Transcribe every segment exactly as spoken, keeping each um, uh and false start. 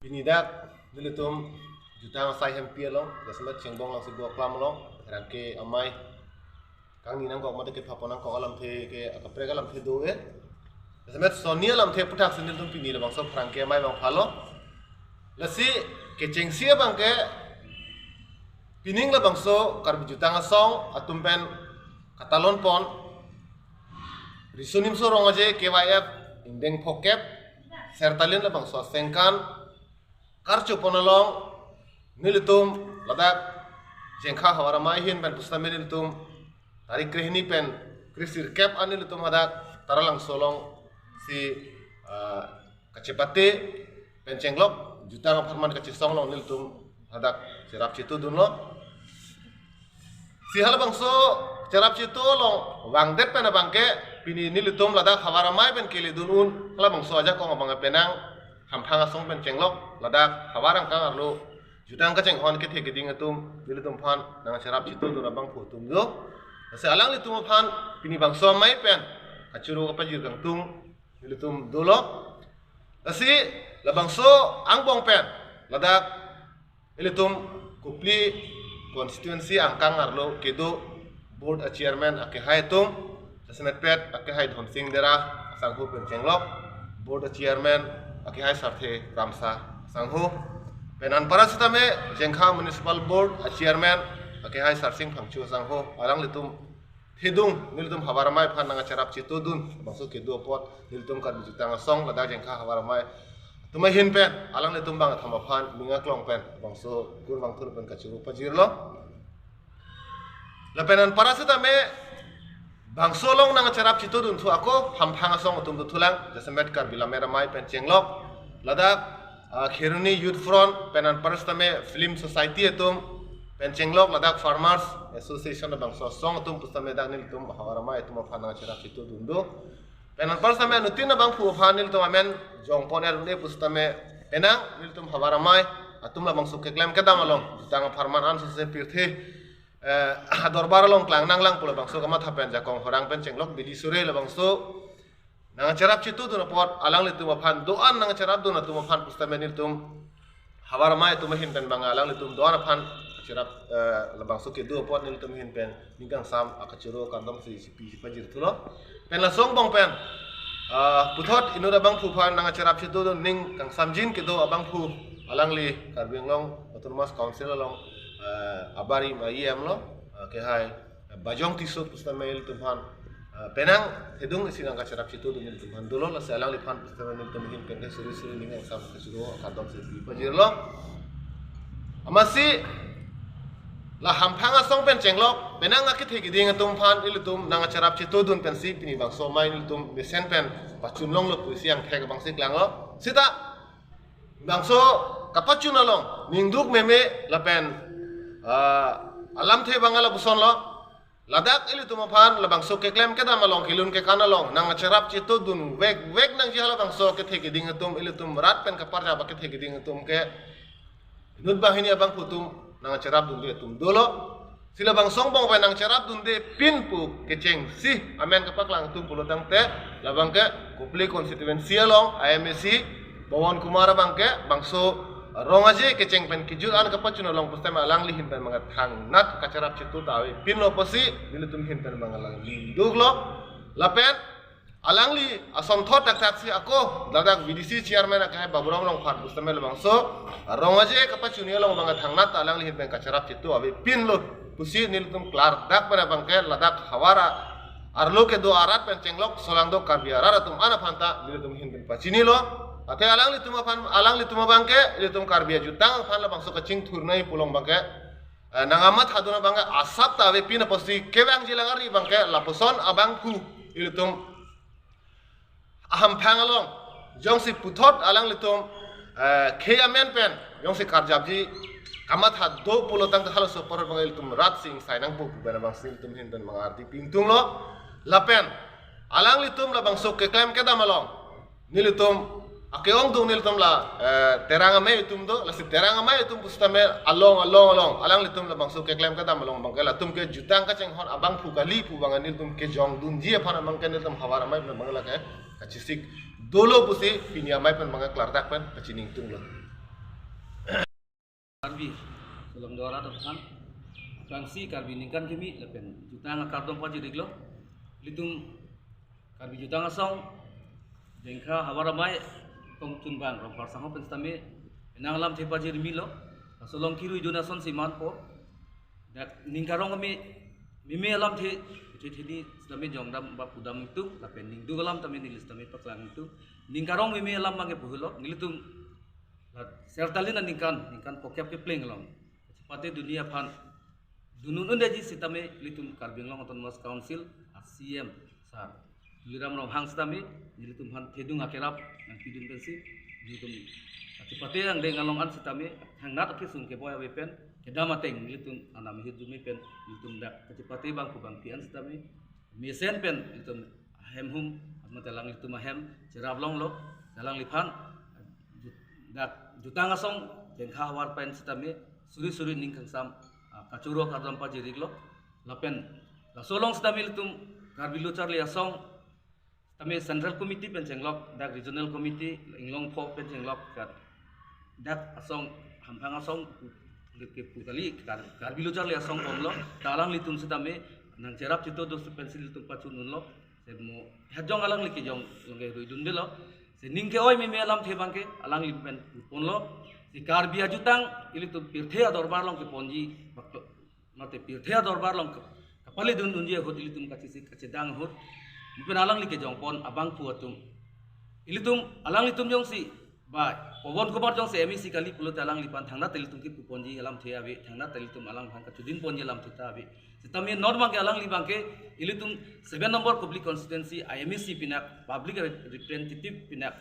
Pini dak nelitum jutang asai hempi along, jasemet Chengbong Langsebu Aklam along, pherangke amei kangni nangkok mate kepha pon nangkok alamthe ke akaprek alamthe do-e. Jasemet sonni alamthe aputhak si nelitum pini labangso pherangke amei abang phalo. Lasi kechengsi abang ke pining labangso Karbi Jutang Asong atum pen katalon pon, Riso Nimso Rong Aje K Y F ingdeng phokep, Sertalin labangso asengkan karcho pon along nelitum ladak Jengkha Havar Amei ahin pen pusitame nelitum tarik krehini pen kresirkep an nelitum hadak Taralangso along si, ah, kachepate pen chenglok jutang apharman kachesong along nelitum hadak cherap chetudunlo. Si halabangso cherap chetu along vangdet pen abang ke pini nelitum ladak Havar Amei pen keledun un halabangso ajakong abang ke penang Hamphang Asong pen chenglok ladak havar angkang arlo jutang kachinghon kethe keding atum nelitum aphan nangcherap chetudun abangphu atum do. Lasi alanglitum aphan pini bangso amei pen kachoro kapajir kangtung nelitum dolo. Lasi labangso angbong pen ladak ilitum Kopili constituency angkang arlo kedo board a chairman akehai atum, jasemetpet akehai Dhonsing Dera asangho pen chenglok, board a chairman akehai Sarthe Kramsa asangho, pen anparta sitame Jengkha Municipal Board a chairman akehai Sarsing Phangcho asangho, alanglitum thedung nelitum Havar Amei aphan nangcherap chetudun bangso kedo apot nelitum Karbi Jutang Asong ladak Jengkha Havar Amei atum ahin pen alanglitum bang atham aphan ning aklong pen bangso kurvangthu pen kachoro pajirlo. Lapen anparta sitame bangso along nangcherap chetudun thu ako Hamphang Asong atum dothulang, jasemet Karbi Lammet Amei pen chenglok ladak, ah, Kheroni Youth Front pen anparta sitame Film Society atum pen chenglok ladak Farmers Association bangso asong atum pusitame dak nelitum Havar Amei atum aphan nangcherap chetudun do. Pen anparta sitame anuttin abangphu aphan nelitum amen jong pon er un-e pusitame penang nelitum Havar Amei atum labangso keklem kedam along jutang apharman ansose pirthe, eh, adorbar along klang nanglang pu labangso kamatha pen jakong horang pen chenglok bidi sore labangso nangcherap chetudun apot alanglitum aphan do-an nangcherapdun atum aphan pusitame nelitum Havar Amei atum ahin pen bang alanglitum do-an aphan cherap, eh, labangso kedo apot nelitum ahin pen ning kangsam akachoro kardom si chipi si pajir thulo. Pen laso angbong pen, ah, puthot inut abangphu aphan nangcherap chetudun ning kangsamjin kedo abangphu alangli Karbi Anglong Autonomous Council along, eh, abarim a E M lo, eh, akehai Bajong Tisso pusitame ilitum aphan, ah, penang thedung isi nangcherap chetudun ilitum aphan dolo, lasi alangliphan pusitame nelitum ahin pen ke suri suri ning kangsam kachoro kardom si chipi pajirlo. Amatsi la Hamphang Asong pen chenglok penang akethe keding atum aphan ilitum nangcherap chetudun pensi pini bangso amei nelitum mesen pen pachun longlo pusi angthek abangsi klanglo. Sita bangso kapachun along ningduk meme lapen, ah, alamthe bang lapuson lo. Ladak ilitum aphan labangso keklem kedam along kelun kekan along nangcherap chetudun vek vek nangji halabangso kethe keding atum, ilitum rat pen kaparjap akethe keding atum ke inut banghini abangphu atum nangcherapdunde atum dolo. Si labangso angbong pen nangcherapdunde pin pu kechengsi amen kapaklang atum pulo tangte labang ke Kopili constituency along I M A C Pawan Kumar abang ke bangso Rong Aje kecheng pen kejut an kapachun along pusitame alangli ahin pen bang thangnat kacherap chetu ta avepinlo pusi nelitum ahin pen bang alangli duklo. Lapen alangli asonthot thakthak si ako ladak V D C chairman akehai Baburam Rongphar pusitame labangso Rong Aje kapachunji along bang thangnat alangli ahin pen kacherap chetu avepinlo pusi nelitum klardak pen abang ke ladak havar arlo kedo arat pen chenglok solangdo Karbi arat atum an aphan ta nelitum ahin pen pachinilo. Athe alanglitum aphan, alanglitum abang ke ilitum Karbi ajutang aphan labangso kachingthur nangji pu along bang ke, eh, nangkamathadun abang ke asap ta avepin apotsi kevangji lang ari bang ke lapuson abangphu ilitum Hamphang along jongsi puthot alanglitum, eh, khei amen pen jongsi karjapji kamatha do pulo tangte halaso apor bang ilitum rat si ingsai nangpo pu pen abangsi ilitum ahin pen bang ardi pingtunglo. Lapen alanglitum labangso keklem kedam along nelitum ake-ongdung nelitum la, eh, Terang Amei atum do, lasi Terang Amei atum pusitame along along along alanglitum labangso keklem kedam along bang ke latum ke jutang kachinghon abangphu kali pu bang nelitum kejongdunji aphan bang ke nelitum Havar Amei pen bang lake kachesik dolo pusi pini amei pen bang klardak pen kachiningtunglo. Karbi Solangdo arat aphan, aphrangsi Karbi ningkan kimi lapen jutang akardom pajir-iklo. Ilitum Karbi jutang asong, Dengkha, Havar Amei, Kongtunbang, Rongphar sangho pen sitame penang alamthe pajirmilo. Laso along kiruidun asonsi manpo. Dak ning karong kami meme alamthe, the the ni sitame jongdam ba pudam itum, lapen ningduk alam tame neli sitame paklang itum. Ning karong meme alam abangke puhulo, nelitum la Sertalin aningkan, ningkan kokep kepleng along kachepate dunji aphan dun un-eji sitame ilitum Karbi Anglong Autonomous Council a C M sir Tuliram Ronghang sitame nelitum aphan thedung akerap nangpidun pensi nelitum kachepate angdeng along an sitame thangnat akesung keboi ave pen kedam ateng nelitum anam hirjume pen nelitum dak kachepate bangphu bangphi an sitame mesen pen nelitum ahem hum, mate alanglitum ahem cherap longlo, alangliphan ju-, dak jutang asong Dengkha Havar pen sitame suri suri ning kangsam, ah, kachoro kardom pajir-iklo. Lapen laso along sitame ilitum Karbi Lo Charli Asong sitame Central Committee pen chenglok, dak Regional Committee inglong pho pen chenglok, dak, dak asong, hamphang asong, ke pu kali, Kar-, Karbi Lo Charli Asong bomlo, ta alanglitum sitame nangcherap chito do pensi ilitum pachun unlo. Se mo hajong alangli kejong along ke ruidun delo. Se ning ke-oi meme alamthe abangke alangli pen ponlo. Si Karbi ajutang ilitum pirthe adorbar along keponji, bak-, mate pirthe adorbar along ke, kapaledun dunji ahut ilitum kachisi kachedang ahut. Mo pen alangli kejongpon abangphu atum. Ilitum, alanglitum jongsi, ba, Pawan Kumar jongsi M A C kali pulote alangliphan thangnat ilitum kipuponji alamthe ave, thangnat ilitum alangphan kachudinponji alamthe ta ave. Sitame non abangke alangli abangke ilitum seven number Kopili constituency a M A C pinak, public re-, representative pinak.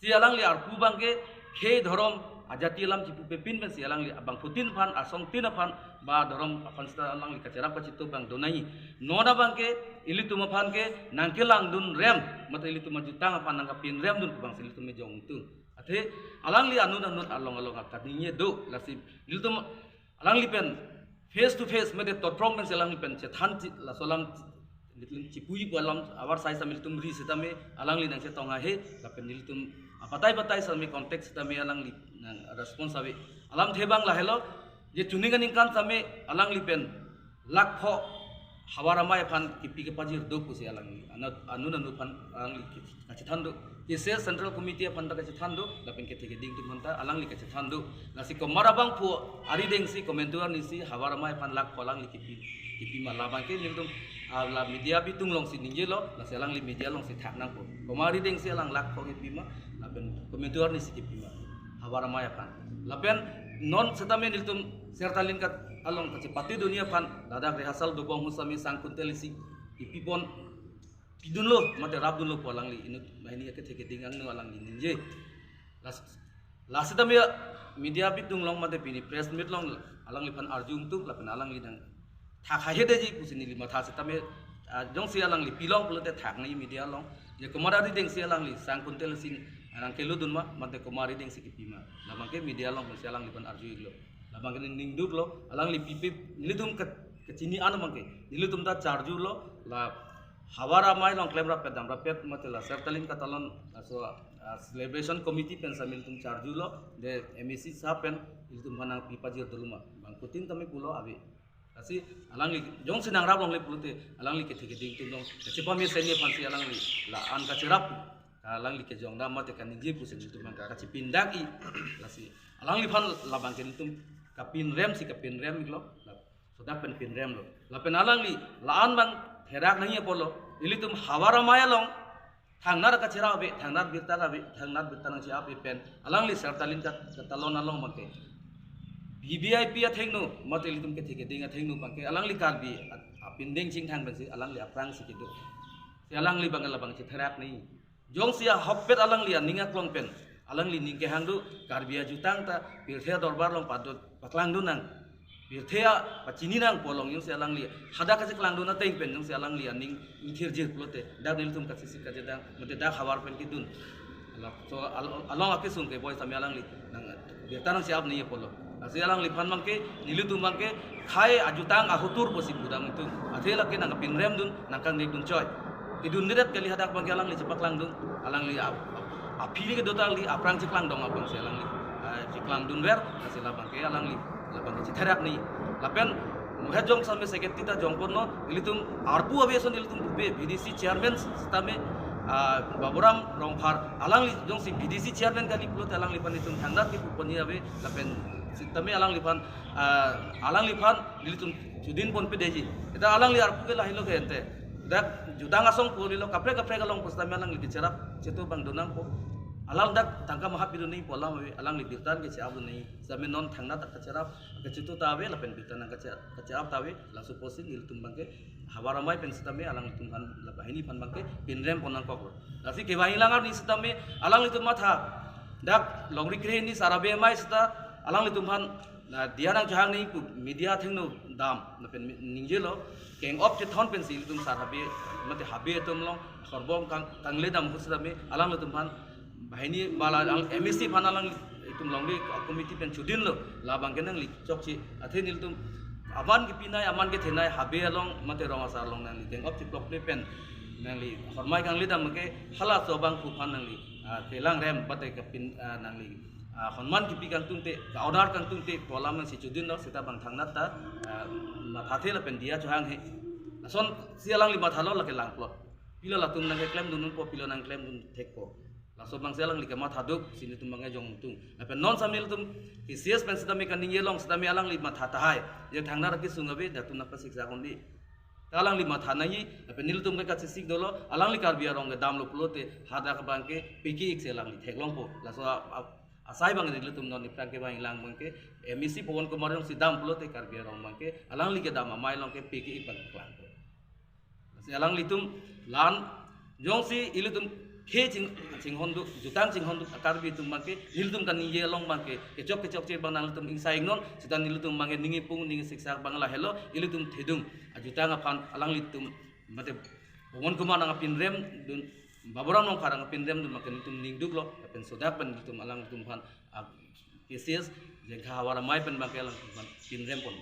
Si alangli arpu abangke khei dhorom ajati alam chipupepin pensi alangli abangphutin aphan, asongtin aphan, ba dhorom aphan sita alangli kacherap kachito abang donai. Non abangke ilitum aphan ke nangkelangdun rem, mate ilitum ajutang aphan nangkapinremdun pu abangsi ilitum mejong tung. Athe alangli anut anut along along akaningje do, lasi ilitum alangli pen face to face, mate totrong pensi alangli pen chethan chi-, laso alam chi-, nelitum chipuji pu alam avarsai sitame ilitum ri sitame alangli nangchetong ahe, lapen nelitum apatai patai sitame contact sitame alangli nang response ave. Alamthe abang lahelo, je chuning aningkan sitame alangli pen lakh pho Havar Amei aphan kipi kepajir do pusi alangli anut, anut anut aphan alangli ki-, kachethan do. Kise Central Committee aphan ta kachethan do, lapen kethe keding atum aphan ta alangli kachethan do. Lasi komat abangphu arideng si komantu arni si Havar Amei aphan lakh pho alangli kipi, kipima, labangke nelitum, ah, la media bitung alongsi ningjelo, lasi alangli media alongsi thak nangpo. Komat arideng si alang lakh pho kipima, lapen komantu arni si kipima Havar Amei aphan. Lapen non sitame nelitum Sertalin kat along kachepate dunji aphan, ladak rehearsal dobom ahut sitame sang kuntel isi kipipon, pidunlo, mate rapdunlo pu alangli inut banghini akethe keding angno alangli ningje. Las-, lasi tame media bitung along mate pini press meet along alangliphan arju tung lapen alangli nangthak hahedetji pusi neli matha sitame, ah, jongsi alangli pilong pulote thak nangji media along. Je komat arideng si alangli sang kuntel si nangkelodun ma, mate komat arideng si kipima. Labangke media along si alangliphan arju-iklo. Labangke ningduklo, alangli pipe, nelitum ke, kachini an abangke, nelitum ta charjulo, la Havar Amei along klemrap pet damrap pet mate la Sertalin katalon, laso, ah, celebration committee pen sitame nelitum charjulo, de M A C sahab pen nelitum aphan nangpi pajir dolo ma, bangphutin tame pulo ave. Lasi alangli jongsi nangrap longle pulote, alangli kethe keding atum along kachepamesen aphansi alangli la-an kacherap, alangli kejongdam mate kaningje pusi nelitum aphan kachepindak-i. Lasi alangliphan labangke nelitum kapinrem si kapinrem-iklo. La, sodak pen pinremlo. Lapen alangli la-an abang therak nangji apotlo, ilitum Havar Amei along thangnat kacherap ave, thangnat birta ave, thangnat birta nangcherap ave pen alangli Sertalin kat, katalon along abangke V V I P athengno mate ilitum kethe keding athengno abangke alangli Karbi a-, apindeng chingthang pensi alangli aphrangsi kedo. Si alangli abang labang chetherak nangji. Jongsi ahokpet alangli aning aklong pen alangli ning kehang do, Karbi ajutang ta pirthe adorbar along padot paklangdun nang, pirthe apachini nang pu along jongsi alangli hadak kacheklangdun ateng pen jongsi alangli aning ingthirjir pulote, dak nelitum kachesik kajedang mate dak Havar pen kedun. Laso al-, along akesung keboi sitame alangli nang birta nangcherap nangji apotlo. Lasi alangliphan abangke, nelitum abangke khei ajutang ahotur pusi pudam itum. Athe lake nangkapinremdun, nangkangnekdun choi. Kedundedet kali, hadak abangke alangli chepaklangdun, alangli ap-, ap-, aphi kedo ta alangli aphrang cheklangdong abangsi alangli, ah, che-, Langdunver, lasi labangke alangli, labangke chitherak ni. Lapen muhet jong same secretary ta jongponlo, ilitum arpu ave ason ilitum pupe, B D C chairman sitame, ah, Baburam Rongphar, alangli jongsi B D C chairman kali pulote alangliphan itum thangnat kepuponi ave, lapen sitame alangliphan, ah, alangliphan ilitum chudin ponpe deji. Ita alangli arpu ke lahelo ke ente. Dak jutang asong pu lilo kaprek kaprek along pusitame alangli kecherap chetu abang donangpo. Alang dak tangka mahap pidun nangji pu alam ave, alangli birta ke che-ap dun nangji. Sitame non thangnat ta kacherap, kachetu ta ave, lapen birta nang kache-, kache-ap ta ave, laso apotsi nelitum abangke havar amei pen sitame alanglitum aphan, la banghini aphan abangke pinrem pon nangkoklo. Lasi kevang ilang arni sitame alanglitum matha, dak longri kre hini sar habe amei sita alanglitum aphan, na, diya nangchehang nangji pu media athengno dam, lapen mi-, ningjelo, keng-op chethon pensi ilitum sar habe, mate habe atum along, horbong kang, kangledam ahut sitame, alanglitum aphan, banghini bala alang M A C aphan alanglitum longri committee pen chudinlo, labangke nangli chokche, athe nelitum aman kepinei, aman kethenei, habe along, mate rong asar along nangli keng-op cheplokple pen, nangli hormai kangledam ke, halaso abangphu aphan nangli, ah, kelangrem, mate kapin, ah, nangli, ah, honman kepi kangtungte, ka-honor kangtungte pu alam nangsi chudinlo, sita abang thangnat ta, ah, mathathe lapen diya chohanghe. Lasonsi alangli mathalo lake langplot. Pilo latum nangkeklem dun unpo, pilo nangklem dun thekpo. Laso abangsi alangli kematha duk, si nelitum abangke jongtung. Lapen non same ilitum, K C S pen sitame kaningje along sitame alangli matha tahai. Je thangnat akesung ave, datum nangpasiksak un-e. Ta alangli matha nangji, lapen nelitum ke kachesik dolo, alangli Karbi arong kedamlo pulote, hadak abangke piki ik si alangli theklongpo. Laso a, a, asai abang nelitum non aphrang kevang ilang abangke, M A C Pawan Kumar jongsi dam pulote Karbi arong abangke, alangli kedam amei along ke piki ik abang klangpo. Si alanglitum la-an jongsi ilitum khei ching, chinghon duk, jutang chinghon duk a-Karbi atum abangke, nelitum kaningje along abangke, kechok kechokche abang nanglitum ingsai iknon, sita nelitum abangke ning ipung, ning isiksak abang lahelo, ilitum thedung ajutang aphan alanglitum, mate Pawan Kumar nangpinrem dun, Baburam Rongphar nangpinrem dun abangke nelitum ning duklo, lapen sodak pen nelitum alanglitum aphan, ah, K C S, Jengkha havar amei pen abangke alanglitum aphan pinrem pon.